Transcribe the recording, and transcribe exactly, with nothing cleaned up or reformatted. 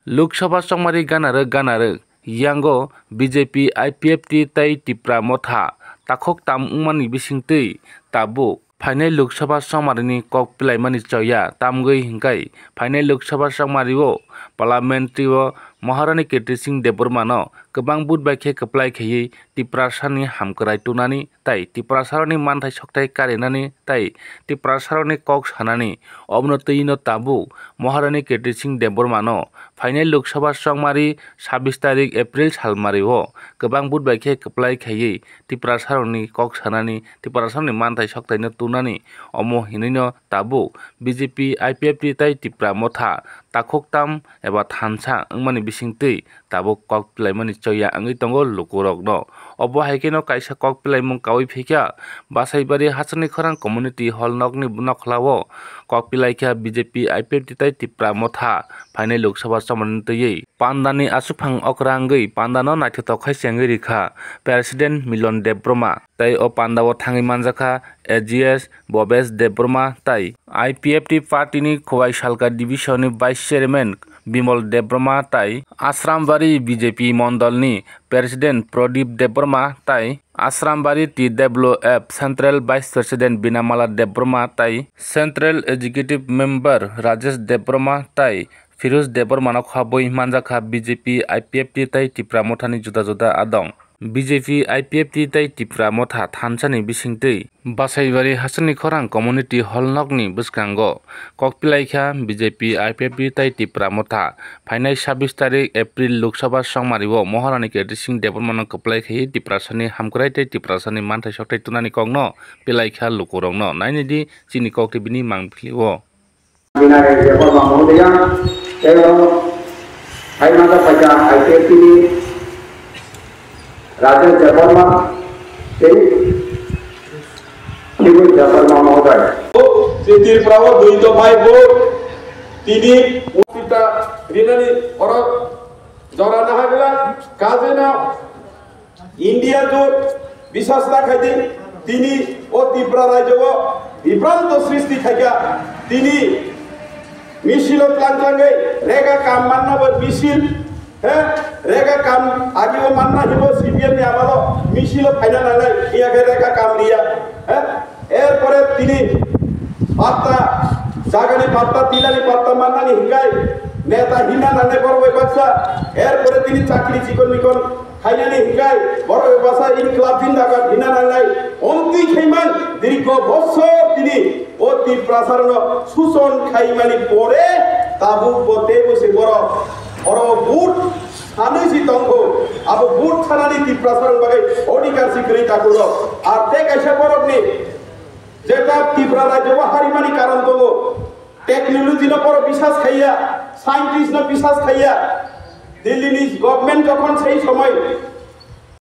Lok Sabha chongmari ganarwk ganarwk, yango B J P, I P F T tei Tipra Motha takhuk tam wngmani bisingtwi tabuk phainai Lok Sabha chongmarini kok pilaimani choya tamgwi hwnkhe phainai Lok Sabha chongmario Parliamentary o Maharani Kirti Singh Debbarmano kwbang vote bai khe kwplai khaiwi Tiprasani hamkrai tunani tei Tiprasarokni manthai sokthai karinani tei Tiprasarokni kok sanani. Obono twi'-no tabuk Maharani Kirti Singh Debbarmano phainai Lok Sabha chongmari sabbish tarik April salmario kwbang vote bai khe kwplai khaiwi Tiprasarokni kok sanani, Tiprasarokni manthai soktaino tunani, omo hinwi'-no tabuk B J P, I P F T tei Tipra Motha takhuk tam eba thansa wngmani bisingtwi tabuk kok pilaimani choya wngwi tongo lukurokno. Obo hai kheno kaisa kok pilaimung kaui phaikha Basaibari Hachani Khorang Community Hall nokni nokhlao kok pilaikha B J P, I P F T tei Tipra Motha phainai Lok Sabha chongmani twiwi. Pandani aswkphang okra wngwi pandano naithotok khai chengwi rikha President Milon Debbarma tei o pandao thangwi manjakha A G S Bhobesh Debbarma tei I P F T party ni Khowai Salka division ni Vice Chairman Bimal Debbarma tei Asrambari B J P mondol ni President Pradip Debbarma tei Asrambari T W F Central Vice President Binamala Debbarma tei Central Executive Member Rajesh Debbarma tei Firoz Debbarma no khabwi manjakha B J P, I P F T tei Tipra Motha ni juda juda adong. B J P, I P F T tei Tipra Motha thansa ni bisingtwi Basaibari Hachani Khorang Community Hall nokni bwskango kok pilaikha B J P, I P F T tei Tipra Motha. Phainai sabbish tarik April Lok Sabha chongmario Maharani Kirti Singh Debbarmano kwplai khaiwi Tiprasani hamkrai tei Tiprasani manthai sokthai tunani kokno pilaikha lukurokno. Nainidi chini kok tei bini mangpili o. Binay Debbarma Mahodaya, tei oro hai masa paikha I P F T ni Rajesh Debbarma, tei Shibir Debbarma Mahodaya. Tei Tripura o dui dophai vote tini upita rinani oro jora nahagla kajena India jot biswas ta khaidi tini o Tripura rajyo o bibranto srishti khaikha tini misil o tlang tlangwi rega kam manna bo misil he rega kam agi o manna hibo C P M ni amalo misil o phaina nangnai iya khe rega kam riya he. Erpore tini patta, jagani patta, tilani patta mannani hingai neta hinna nangnai borok bai baksa. Erpore tini chakri chikon mikon khainani hingai borok bai baksa inklab jindagat hinna nangnai. Omtwi khaiman dirgho bosor tini o Tiprasarno suson khaimani pore tabuk bo teibo se borok oro vote sanwi si tongkho. Abo vote sanani Tiprasarni bagwi odhikar si kwrwi takhukno. Ar tei kaisa borokni Jeta Tripura rajyo o harimani karon tongo, technology no borok biswas khaiya, scientist no biswas khaiya. Delhi ni government jokhon sei somoi